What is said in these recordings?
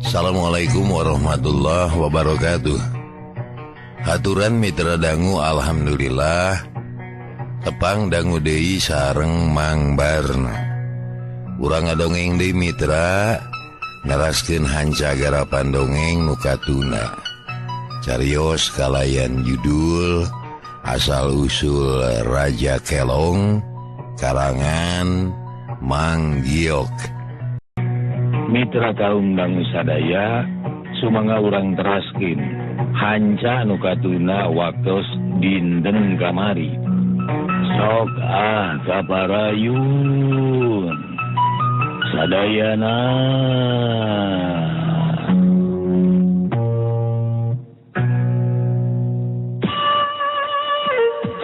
Assalamualaikum warahmatullahi wabarakatuh. Haturan mitra dangu, alhamdulillah tepang dangu deui sareng Mang Barna. Urang ngadongeng deui mitra, neraskeun hanca garapan dongeng nu katuna. Carios kalayan judul Asal Usul Raja Kelong karangan Mang Giok. Mitra kaum dangu sadaya, sumangga urang teraskeun hanca nu katuna waktos dinten kamari. Sok ah kaparayun sadayana.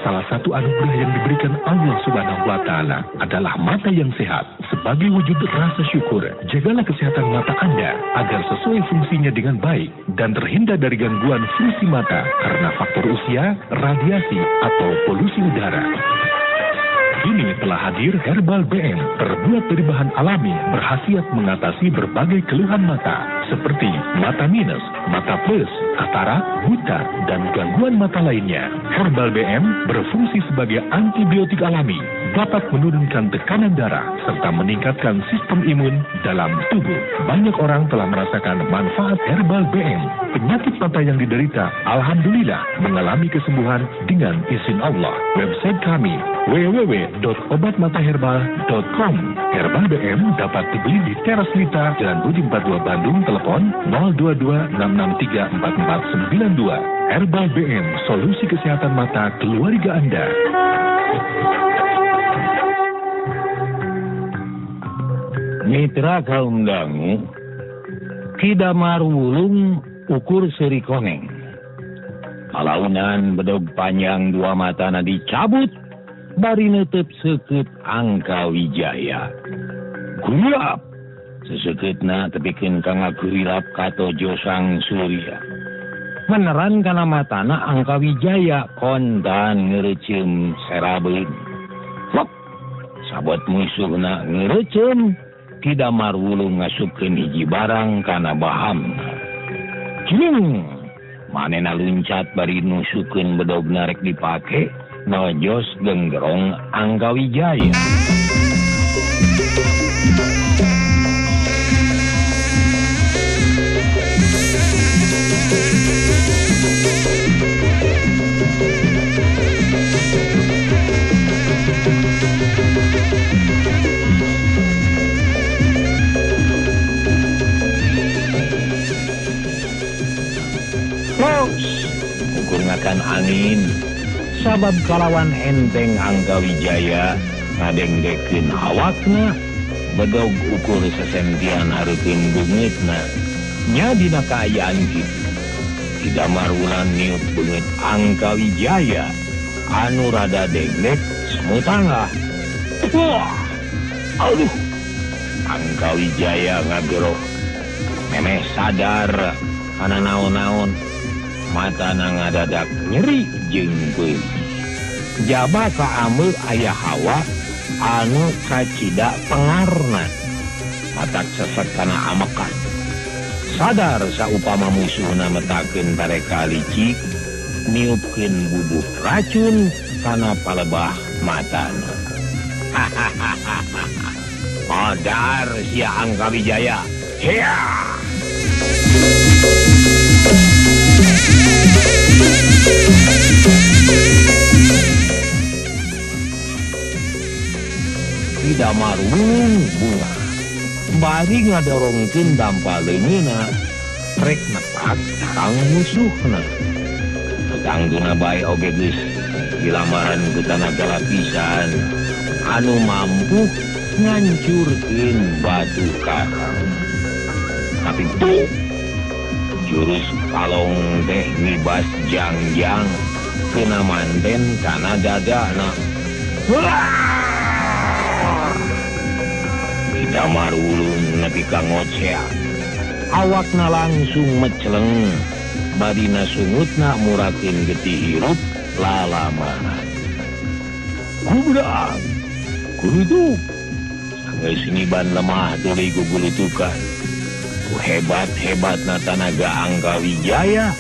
Salah satu anugerah yang diberikan Allah Subhanahu wa Ta'ala adalah mata yang sehat. Sebagai wujud rasa syukur, jagalah kesehatan mata Anda agar sesuai fungsinya dengan baik dan terhindar dari gangguan fungsi mata karena faktor usia, radiasi, atau polusi udara. Kini telah hadir Herbal BM, terbuat dari bahan alami, berkhasiat mengatasi berbagai keluhan mata, seperti mata minus, mata plus, katarak, buta, dan gangguan mata lainnya. Herbal BM berfungsi sebagai antibiotik alami, dapat menurunkan tekanan darah, serta meningkatkan sistem imun dalam tubuh. Banyak orang telah merasakan manfaat Herbal BM. Penyakit mata yang diderita, alhamdulillah, mengalami kesembuhan dengan izin Allah. Website kami www.obatmataherbal.com. Herbal BM dapat dibeli di Teras Lita, Jalan Budi 42 Bandung, telepon 022 663 4492. Herbal BM, solusi kesehatan mata keluarga Anda. Mitra kaum dangu, Ki Damar Wulung ukur seuri koneng. Kalaunan bedog panjang dua matana dicabut, bari neuteub seukeut Angka Wijaya. Gulap sesekeutna tepikeun ka ngagurilap katojo Sang Surya. Meneran kana matana Angka Wijaya kontan ngereuceum serabeun. Lop, sabot musuhna ngereuceum, Ki Damar Wulung ngasupkeun hiji barang kana bahamna. Jing, manehna luncat bari nusukeun bedogna rek dipake, nojos genggerong Angka Wijaya. Los, ukur ngakan angin. Sabab kalawan enteng Angka Wijaya ngadengdekeun awakna, bedog ukur sesentian hareupeun beungeutna. Nya dina kaayaan kitu, Ki Damar Wulan niup beungeut Angka Wijaya anu rada dengdek semutangah. Wah, aduh, Angka Wijaya ngagero memeh sadar kana naon-naon. Matana ngadadak nyeri jeung peurih. Jaba kaameu aya hawa anu kacida pengarna. Matak sesek kana amekan. Sadar saupama musuhna metakeun tareka licik, niupkeun bubuh racun kana palebah matana. Hahaha. Modar sia Angka Wijaya. Hea! Ki Damar Wulung bunga bari ngadorongkeun dampa leungeunna Rek nepak sarang musuhna. Tangtuna bae oge geus dilamaran ku tanaga lapisan anu mampu ngancurkeun batu karang. Tapi tuh jurus kalong teh ngibas jangjang kena manten kana dadana. Damar ulun nepi ka ngocea. Awakna langsung meceleng. Badina sungutna murakeun getih hirup lalamahan. Gubrak. Kurutuk. Sanggeus ngiban lemah tuluy gugulutukan. Ku hebat-hebatna tanaga Angka Wijaya,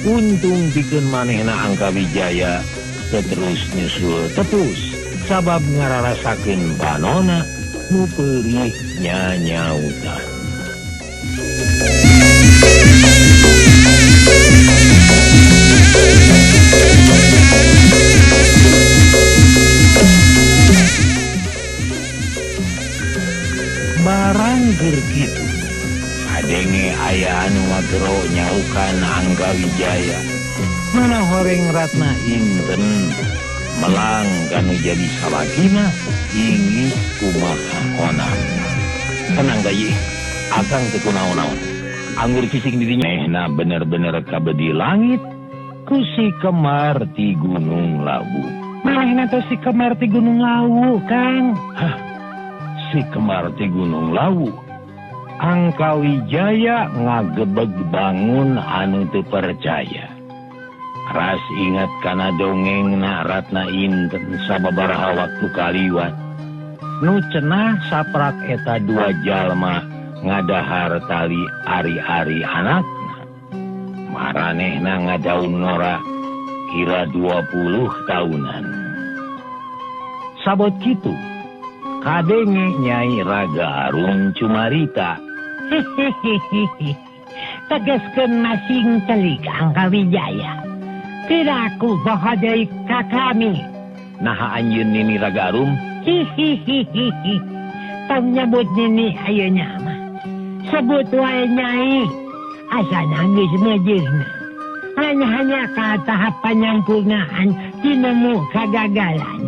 untung pikeun manehna Angka Wijaya terus nyusul tepus sabab ngararasakeun panona nu peurih nyanyautan. Barang keur kitu kadenge aya anu ngagero nyaukan Angka Wijaya. Mana horeng Ratna Inten melang kanu jadi salakina ingis kumaha onang. Tenang gayi, akang teu kunaon-naon. Anggur cising dirinya mehna bener-bener kabedi langit ku si Kemar ti Gunung Lawu. Manehna teh si Kemar ti Gunung Lawu, Kang. Hah, si Kemar ti Gunung Lawu. Angka Wijaya ngagebeg bangun anu teu percaya. Ras ingat kana dongengna Ratna Inten sababaraha waktu kaliwat. Nu cenah saprak eta dua jalma ngadahar tali ari-ari anakna. Maranehna ngadaun nora kira 20 tahunan. Sabot kitu kadenge Nyai Raga Arum cumarita. Hehehehe. Tegaskeun masing telik Angka Wijaya. Tidak aku bahadai ka kami. Naha anjeun Nini Raga Arum? Hihihihi. Tong nyebut nini ayeuna mah. Sebut wae nyai. Asa nangis mejeuhna. Hanya-hanya ka tahap panyampurnaan tinemu kagagalan.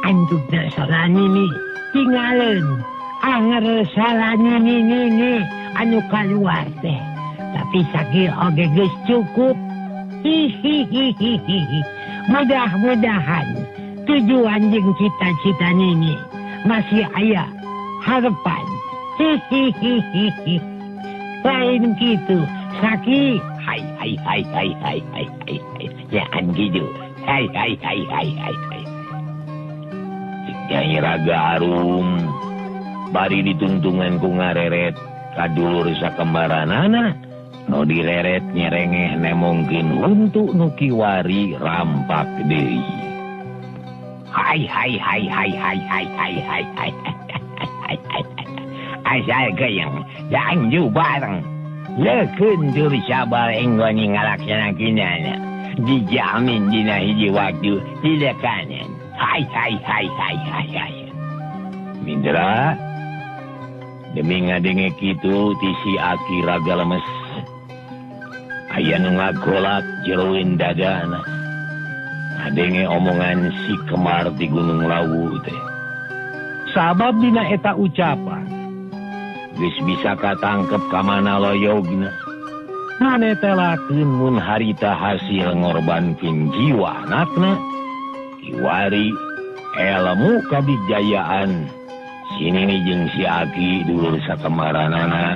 Antukna salah nini tingaleun. Anger salah nini nini anu kaluar teh. Tapi sakieu oge geus cukup. Hihihihihi. Mudah-mudahan tujuan jeung cita-cita nini masih aya harapan. Hihihihihi. Lain kitu saki. Hai hai hai hai hai hai hai hai. Jangan gitu. Hai hai hai hai hai hai. Nyai Raga Arum bari ditungtungan ku ngareret ka dulur sakembaranana. No direret nyerengeh nemongkeun huntu nu kiwari rampak deui. Hai hai hai hai hai hai hai hai hai hai hai. Asal geuyeung janju bareng. Leukeun jur sabar enggon ngalaksanakeunana. Dijamin dina hiji waktu dilekanan. Hai hai hai hai hai hai. Mindra demi ngadenge kitu ti si Aki Raga lemes. Aya nu ngagolak jeroin dadana. Ngadenge omongan si Kemar di Gunung Lawu teh. Sabab dina eta ucapan geus bisa katangkep ka mana loyogna. Mane telakeun mun harita hasil ngorbankeun jiwa anakna, kiwari elmu kabijayaan si Nini jeung si Aki dulur sakemaranana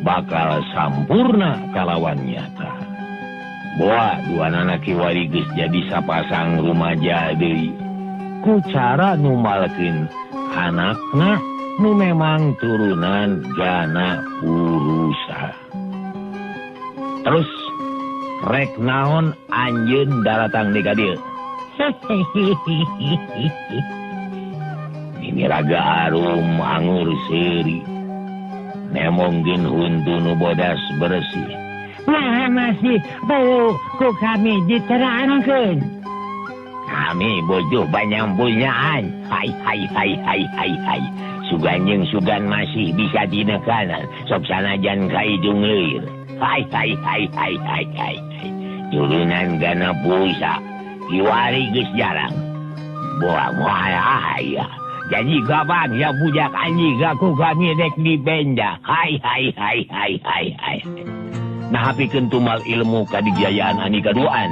bakal sampurna kalawan nyata. Boa duanana kiwari geus jadi sapasang rumaja deui. Ku cara numalkeun anakna nu memang turunan Gana Purusa. Terus rek naon anjeun daratang di ka dieu? Nini Raga Arum angur seuri. Nemongkeun huntu nu bodas bersih. Nah masih perlu ku kami diterangkeun. Kami butuh panyampurnaan. Hai hai hai hai hai hai. Sugan jeung sugan masih bisa dinekanan. Sok sanajan ka hidung leuir. Hai hai hai hai hai hai. Turunan gana pusa kiwari geus jarang. Boa moal aya. Jadi kapan ya budak anjing aku kami rek dibenda. Hai hai hai hai hai hai. Nah pikeun tumal ilmu kadijayaan ani kaduaan.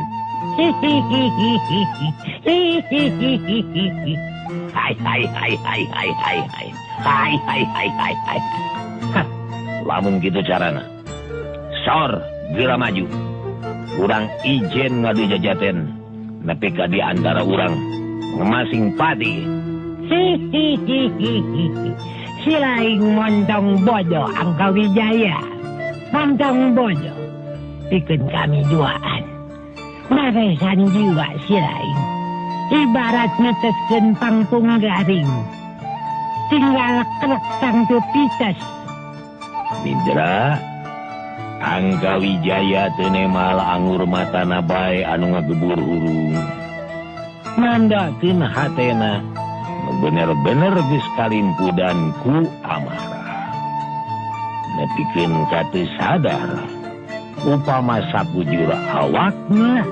Hai hai hai hai hai hai hai. Hai hai hai hai hai. Hah, lamun kitu carana. Sor geura maju. Urang ijen ngadu jajaten nepi ka di antara urang ngemasing pati. Silaing montong bodoh Angka Wijaya. Montong bodoh pikeun kami duaan. Maresan jiwa silaing. Ibarat neteskeun pangpung garing. Tinggal krek tangtu pites. Mitra Angka Wijaya teu nemal angur matana bae anu ngagebur hurung. Nandakeun hatena bener-bener geus kalimpudan ku amarah. Nepikeun ka teu sadar upama sabujur awakna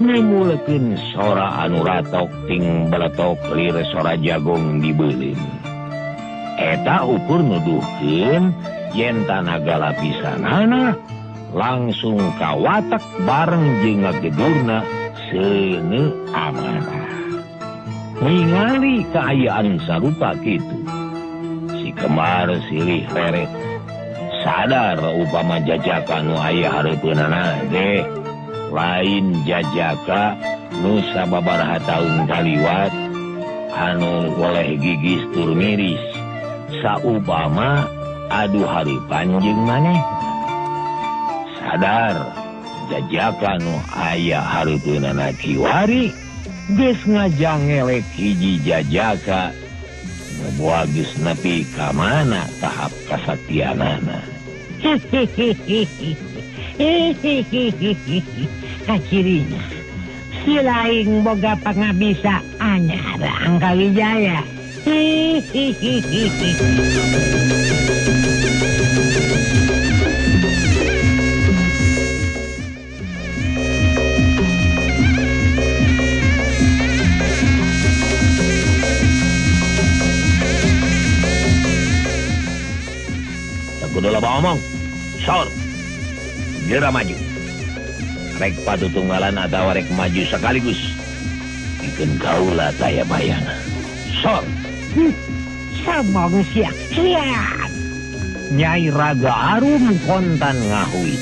nimulekeun sora anu ratok ting beletok lir sora jagong dibeuleum. Eta ukur nuduhkeun yen tanaga lapisanana langsung kawatek bareng jeung ngagedurna seuneu amarah. Ningali kaayaan sarupa kitu, si Kemar silih reret sadar upama jajaka nu aya hareupeunana teh lain jajaka nu sababaraha taun kaliwat anu oleh gigis tur miris saupama adu hareupan jeung maneh. Sadar jajaka nu aya hareupeunana kiwari geus ngajangelek hiji jajaka boa geus nepi ka mana tahap kasaktianana. Kacirinya silaing boga pangabisa anyar Angka Wijaya. Kudu loba omong. Sor. Geura maju. Rek patutunggalan atawa rek maju sekaligus. Pikeun kaula taya bayana. Sor. Somong sia. Siap. Nyai Raga Arum kontan ngahuit.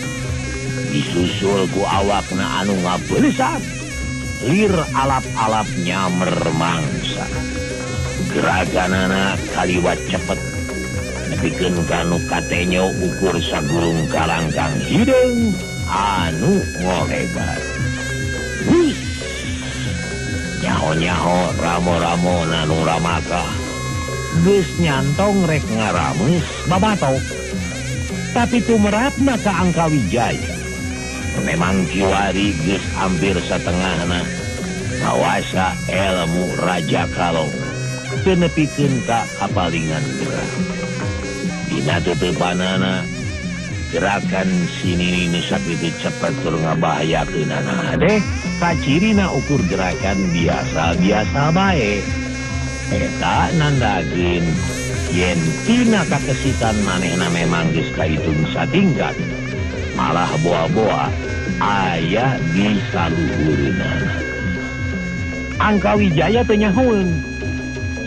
Disusul ku awakna anu ngabeuleusat. Lir alap-alap nyamer mangsa. Gerakanana kaliwat cepet. Nepikeun kanu katenyo ukur sagulung kalangkang hideung anu ngolebar. Wih. Nyaho-nyaho ramo-ramo nanu ramaka. Geus nyantong rek ngarameus babatok. Tapi tumerapna ka Angka Wijaya. Memang kiwari geus hampir satengahna kawasa ilmu Raja Kalong. Teu nepikeun ka kapalingan gerak. Dina tutupanana gerakan sinini nu sakitu cepet tur ngabahayakeunana deh kacirina ukur gerakan biasa-biasa bae. Eta nandakeun yen tina kakesitan manehna memang geus kahitung satingkat malah boa-boa aya di saluhureunana. Angka Wijaya teu nyahoeun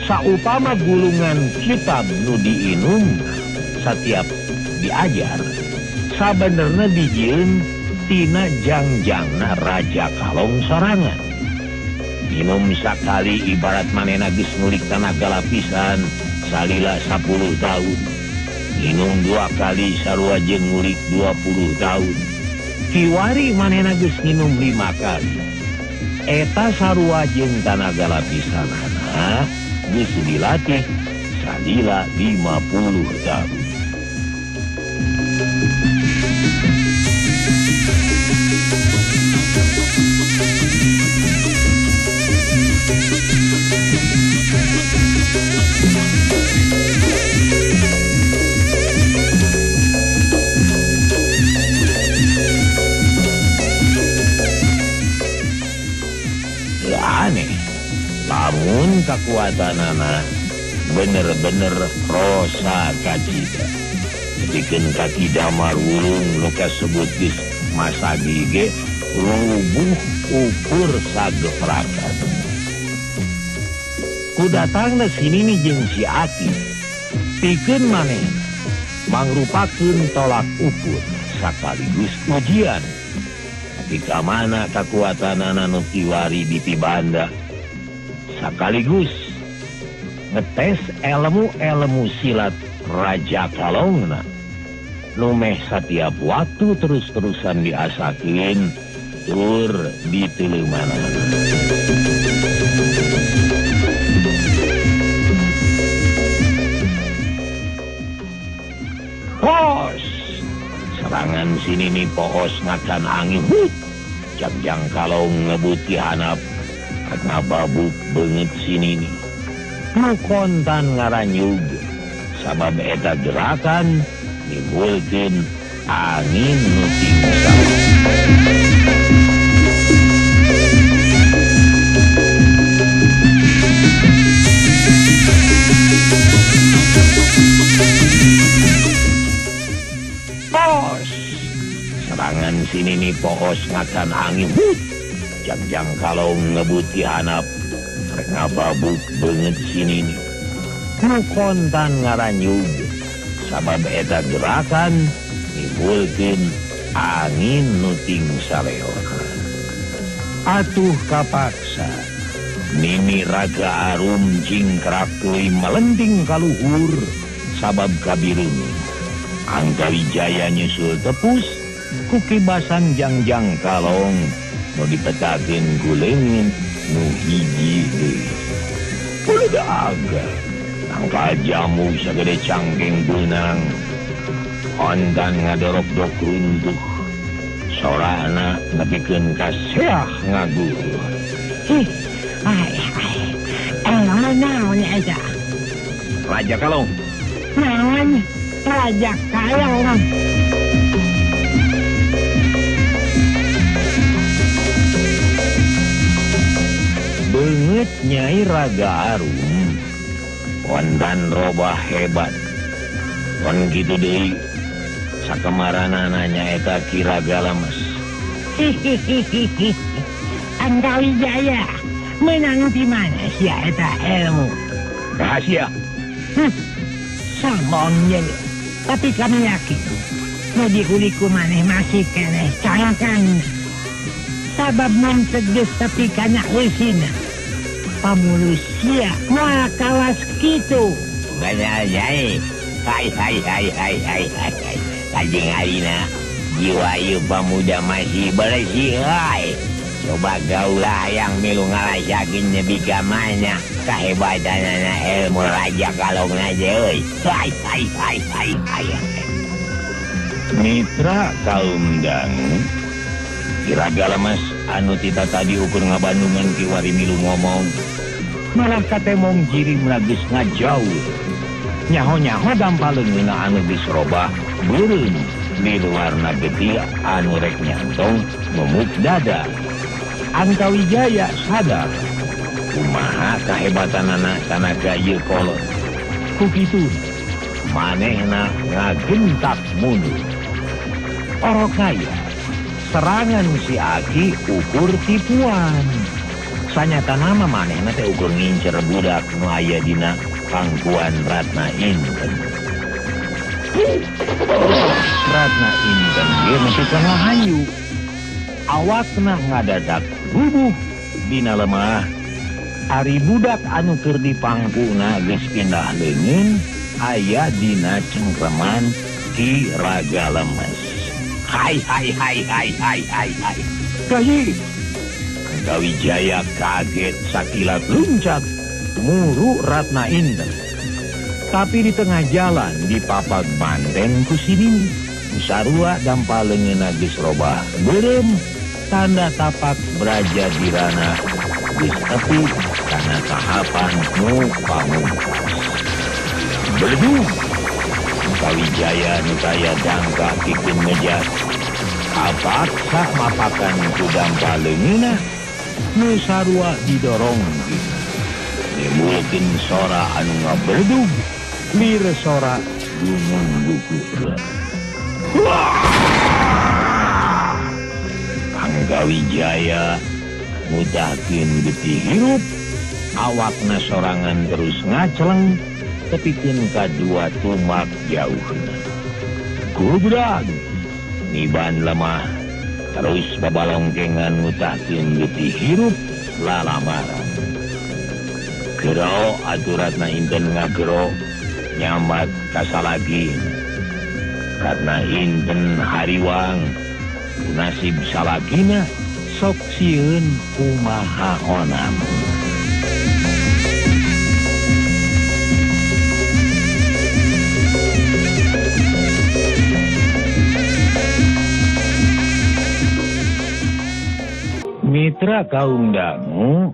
saupama gulungan kitab nu diinum setiap diajar sabenerna dijieun tina jangjangna Raja Kalong sorangan. Minum sakali ibarat manehna geus ngulik tanaga lapisan salila 10 tahun. Minum 2 kali sarua jeung ngulik 20 tahun. Kiwari manehna geus minum 5 kali. Eta sarua jeung tanaga lapisanana geus dilatih salila 50 tahun. kakuatanana bener-bener rosa kacida. Nepikeun ka Ki Damar Wulung nu kasebut geus masagi ge rubuh ukur sageprakan. Ku datangna sini jeung si Aki pikeun manehna mangrupakeun tolak ukur sakaligus ujian. Ketika mana kakuatanana nu kiwari dipibanda sekaligus ngetes ilmu-ilmu silat Raja Kalongna nu meh setiap waktu terus-terusan diasakeun tur diteuleumana. Pos serangan sini nih poos ngakan angin hut jangjang kalong ngebut ti hanap ngababuk beungeut sini nih nu kontan ngaranyug sabab eta gerakan nimbulkeun angin nu tinggal. Pos serangan sini nih poos ngakan angin hut jangjang kalong ngebut ti hanap ngababuk beungeut sini nih nu kontan ngaranyug sabab eta gerakan nimbulkeun angin nu tingsaleona. Atuh kapaksa Nini Raga Arum jingkrak tuluy melenting kaluhur sabab kabireungeun. Angga Wijaya nyusul tepus ku kibasan jangjang kalong nu dipetakeun ku leungeun nu hiji deui. Udah tangkal jamu sagede cangkeng beunang ondan ngadorok-dok runtuh sorana nepikeun ka seah ngaguruh. Hih, ai ai. Naon eta? Raja Kalong. Naon? Raja Kalong. Beungeut Nyai Raga Arum kondan robah hebat. Kon kitu deui sakemaranana nyaeta Ki Raga Lemes. Hihihihi. Angga Wijaya menang di mana sia eta ilmu? Rahasia. Sombong jeung. Tapi kami yakin nu dikuliku maneh masih keneh cangkang. Sabab mun tegas tapi kana eusina. Pamulus sia moal kawas kitu. Bener jai. Hai hai hai hai hai hai. Kajeng harina jiwa ieu pamuda masih bersih hai. Coba gaulah yang milu ngarasakeun nepi ka mana kahebatanana ilmu Raja Kalongna euy. Hai hai hai hai hai. Mitra kaum dangu Ki Raga Lemes anu tita tadi ukur ngabandungan kiwari milu ngomong malah katemong jirimna geus ngajauh. Nyaho-nyaho dampal leungeunna anu geus robah beureum di luarna getih anu rek nyantong memuk dada. Angga Wijaya sadar kumaha kahebatanana tanaga ieu kolot. Ku kitu manehna ngagentak mundur. Orok kaya serangan si Aki ukur tipuan. Sanyata nama manehna teh ukur ngincer budak nu aya dina pangkuan Ratna Inten. Ratna Inten ge nepi ka ngahayu. Awakna ngadadak rubuh dina lemah. Ari budak anu keur dipangkuna geus pindah leungeun aya dina cengkreman Ki Raga Lemes. Hai hai hai hai hai hai hai. Kahi Angga Wijaya kaget sakilat luncat muru Ratna Inten. Tapi di tengah jalan dipapak manten ku sini. Sarua dampal leungeunna geus robah beureum tanda tapak braja dirana geus tepi kana tahapan nu pamungkas. Beledug Angga Wijaya nu kaya dangka pikeun ngejar kapaksa mapakan ku dampal leungeunna nu sarua didorong. Nimbulkeun sora anu ngaberdug lir sora gunung gugur. Anggawijaya ngudahkeun getih hirup awakna sorangan terus ngaceleng tepikeun ka dua tumak jauhna. Gubrak niban lemah terus babalongkengan ngutahkeun getih hirup lalamaran. Gero aturatna inten ngagero nyamat kasalagi. Ratna inten hariwang nasib salakina sok sieun kumaha onam. Mitra kaum dangu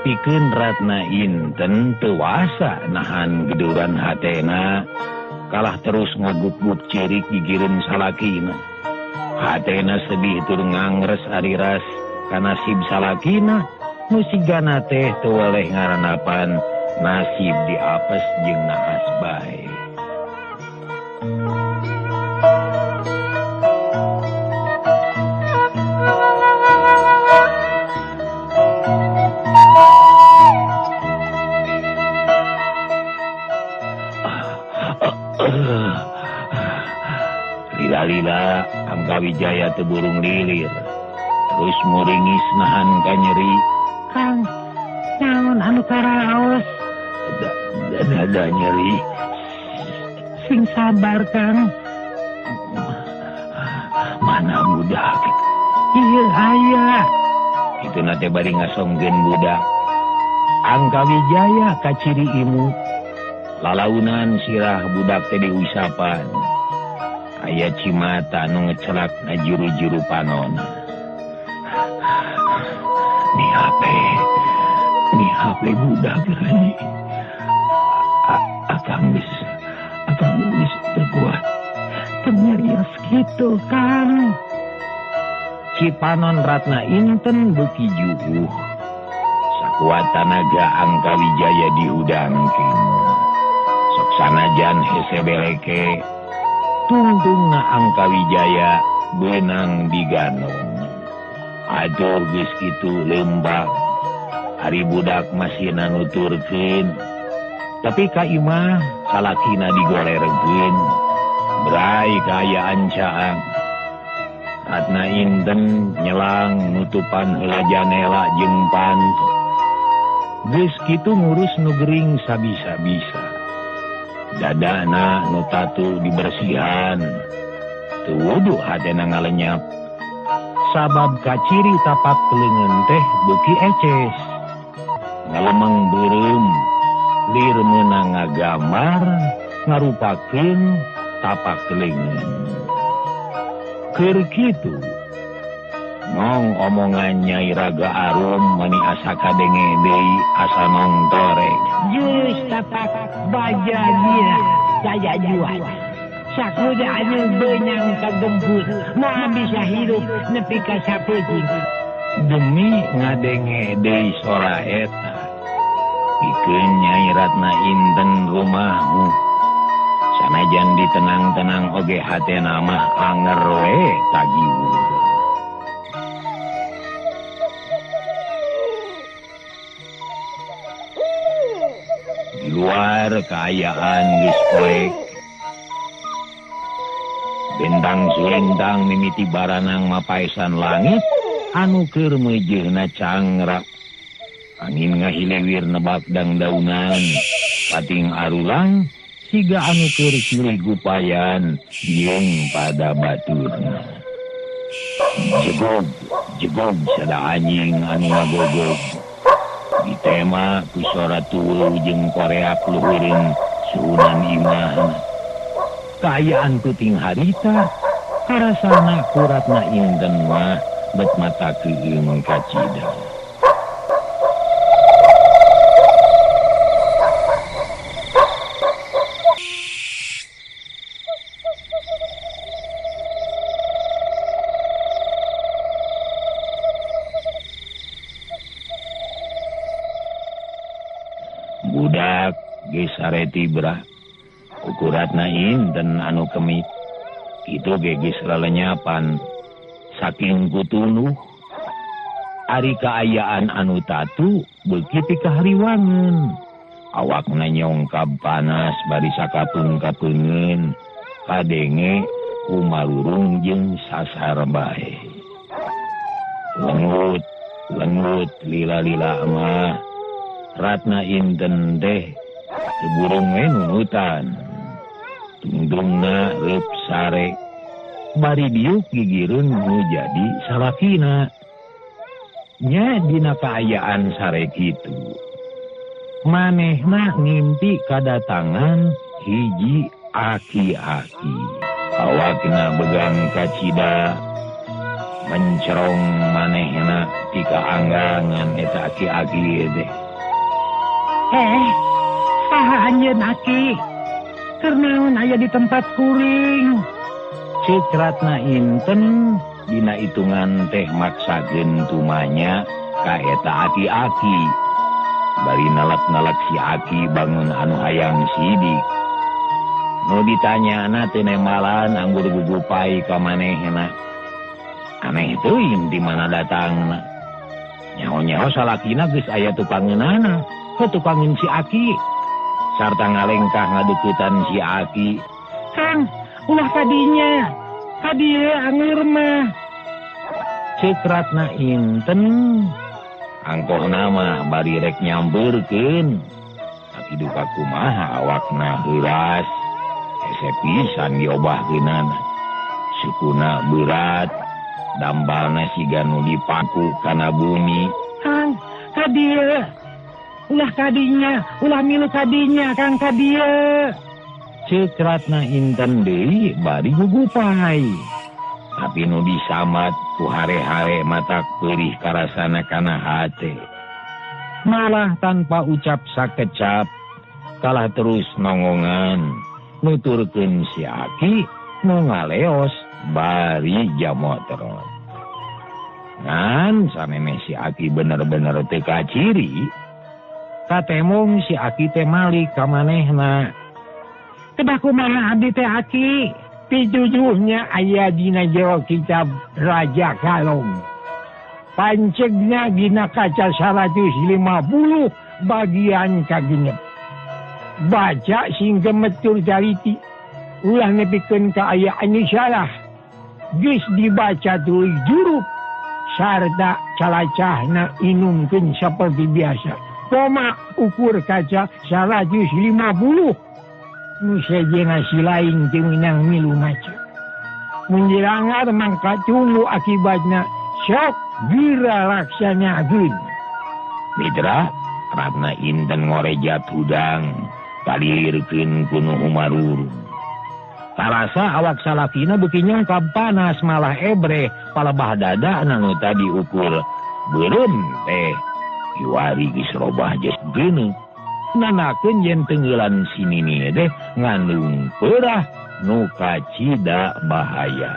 pikeun Ratna Inten teu wasa nahan geduran hatena kalah terus ngagupgup cirik gigireun salakina. Hatena sedih tur ngangres ariras kanasib salakina nu sigana teh teu weleh ngaranapan nasib diapes jeung naas bae. Lila-lila Anggawijaya teu burung lilir terus muringis nahan kanyeri. Kang, naon anu karaos? Dada nyeri. Sing sabar Kang. Mana budak? Ieu aya. Kitu na teh bari ngasongkeun budak. Anggawijaya kaciri imu. Lalaunan sirah budak teh diusapan. Aya cimata nu ngecelak na juru-juru panona. Ni HP budak ini. Akang geus teu kuat. Teu nyarios kitu Kang. Cipanon Ratna Inten beuki juuh. Sakuat tanaga Anggawijaya dihudangkeun. Sok sanajan hese beleke tungtungna Anggawijaya beunang diganong. Aduh geus kitu lembak. Ari budak masih nanuturkeun. Tapi ka imah salakina digolerkeun. Brai kaayaan caang. Ratna Inten nyelang nutupan heula janela jeung panto. Geus kitu ngurus nu gering sabisa-bisa. Dadana nu tatu dibersihan. Teu wuduh hatena ngalenyap. Sabab kaciri tapak leungeun teh beuki eces. Ngalemeng beureum lir meunang ngagambar ngarupakeun tapak leungeun. Keur kitu ngong omongan Nyai Raga Arum mani asa kadenge deui asa nongtoreng. Jurus tapak baja dia daya jual. Sakuda anu beunang kagempur moal bisa hirup nepi ka sapeuting. Demi ngadenge deui sora eta pikeun Nyai Ratna Inten rumahmu. Sanajan ditenang-tenang oge hatena mah anger we tagiwur. Di luar kaayaan geus poek. Bentang sulentang mimiti baranang mapaesan langit anu keur meujeuhna cangrak. Angin ngahilewir nebak dangdaunan, pating arulang siga anu keur silih gupayan jeung pada baturna. Jegog, jegog sada anjing anu ngagogog. Ditema ku sora tueuh jeung koreak luhureun suhunan imahna. Kaayaan peuting harita karasana ku Ratna Inten mah bet mata keueung kacida. Budak geus sare tibra. Ukuratna inten anu kemit. Kitu ge geus lalenyapan saking kutunuh. Ari kaayaan anu tatu beuki pikahariwangeun. Awakna nyongkab panas bari sakapeung-kapeungeun kadenge kumarurung jeung sasar bae. Lengut lengut lila-lila mah Ratna Inten teh teu burung we nunutan. Tungtungna reup sare bari diuk gigireun nu jadi salakina. Nya dina kaayaan sare kitu manehna ngimpi kadatangan hiji aki-aki. Awakna begang kacida mencerong manehna ti kaanggangan eta aki-aki teh. Saha anjeun aki? Keur naon aya di tempat kuring? Ceuk Ratna Inten dina hitungan teh maksakeun tumanya ka eta aki-aki. Bari nalak-nalak si aki bangun anu hayang sidik. Nu ditanyana teu nemalan anggur gugupai ka manehna. Aneh teuing di mana datangna. Nyaho-nyaho salakina geus aya tukangeunana, ke tukangeun si aki. Sarta ngalengkah ngadeuketan si aki. Kang, ulah kadinya. Kadieu angeur mah. Ceuk Ratna Inten angkohna mah bari rek nyampeurkeun. Tapi duka kumaha awakna heuras. Hese pisan diobahkeunana. Sukuna berat, dambalna siga nu dipaku kana bumi. Kang, kadieu. Ulah kadinya, ulah milu kadinya, Kang kadieu. Ceuk Ratna Inten deui bari gugupai. Tapi nu disamat ku hare-hare matak peurih karasana kana hate. Malah tanpa ucap sakecap kalah terus nongongan nuturkeun si aki nu ngaleos bari jamotrot. Ngan samemeh si aki bener-bener teu kaciri, katemung si aki teh malik ka manehna. Kedah kumaha abdi teh aki? Pituduhnya aya dina jero kitab Raja Kalong. Pancegna dina kaca 150 bagian kagenep. Baca sing gemetur cariti. Ulah nepikeun ka aya anu salah. Geus dibaca tuluy jurup sarta calacahna inumkeun saperti biasa. Koma ukur kaca 150. Nu sejena si lain teu meunang milu maca. Mun dilangar mangka tunggu akibatna sok gira laksanakeun. Mitra Ratna Inten ngorejat hudang kalirkeun ku nu humarurung. Tarasa awak salakina beuki nyongkab panas malah ebreh palebah dada nu tadi ukur beureum teh kiwari geus robah geus geuneuk. Nanakeun yen tenggelan si nini teh ngandung peurah nu kacida bahaya.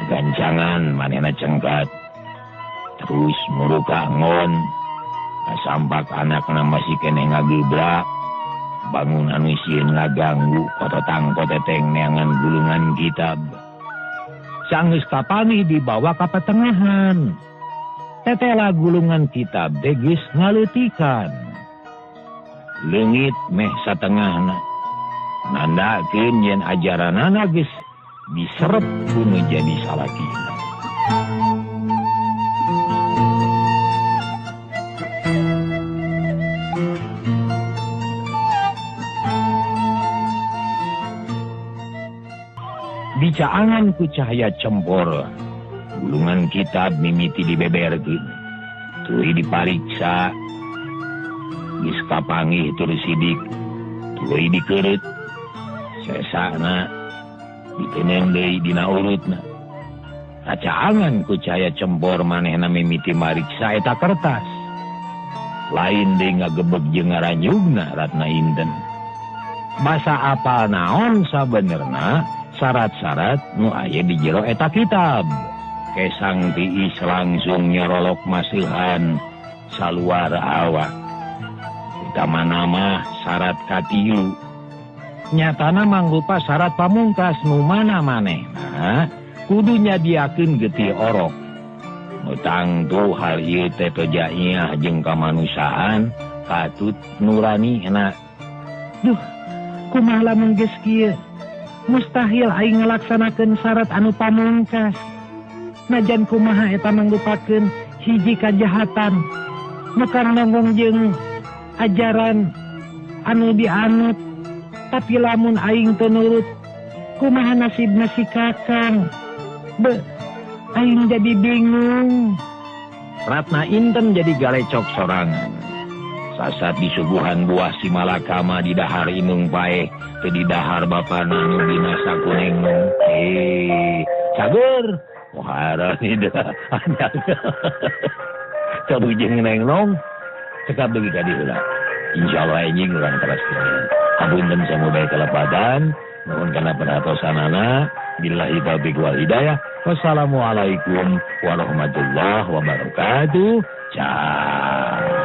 Gancangan manehna cengkat terus muruka ngon kasampak anakna masih keneh ngagebrak bangun anu sieun ngaganggu kototang koteteng neangan gulungan kitab. Sanggeus kapanggih dibawa ka patengahan. Tetela gulungan kitab teh geus ngaleutikan. Leungit meh satengahna nandakeun yen ajaranana geus diserep ku nu jadi salakina. Dicaangan ku cahaya cempor, gulungan kitab mimiti dibeberkeun, tuluy dipariksa. Geus kapanggih tur sidik, tuluy dikeureut. Sesana diteundeun deui dina urutna. Kacaangan ku cahaya cempor manehna mimiti mariksa eta kertas. Lain deui ngagebeg jeung ngaranyugna Ratna Inten. Basa apal naon sabenerna syarat-syarat nu aya di jero eta kitab. Kesang tiis langsung nyorolok masihan saluar awak. Utamana mah syarat katilu. Nyatana mangrupa syarat pamungkas nu mana manehna kudu nyadiakeun getih orok. Nu tangtu hal ieu teh tojaiyah jeung kamanusiaan katut nurani na. Duh, kumaha lamun geus kieu? Mustahil aing ngalaksanakeun syarat anu pamungkas. Najan kumaha eta mangrupakeun hiji kajahatan. Nu nonggong jeung ajaran anu dianut. Tapi lamun aing teu nurut, kumaha nasibna si Kakang? Be, aing jadi bingung. Ratna Inten jadi galecok sorangan. Sasat disuguhan buah si malakama di dahar inung paeh, teu didahar bapana nu binasa ku Nengnong. Cager. Muhara ida. Cabu jeung Nengnong cekap deui ka dieu heula. Insyaallah anjing urang teraskeun. Hapunten samudae kalepadan, nuhun kana perhatosanana. Billahi taufiq wal hidayah. Wassalamualaikum warahmatullahi wabarakatuh. Ciao.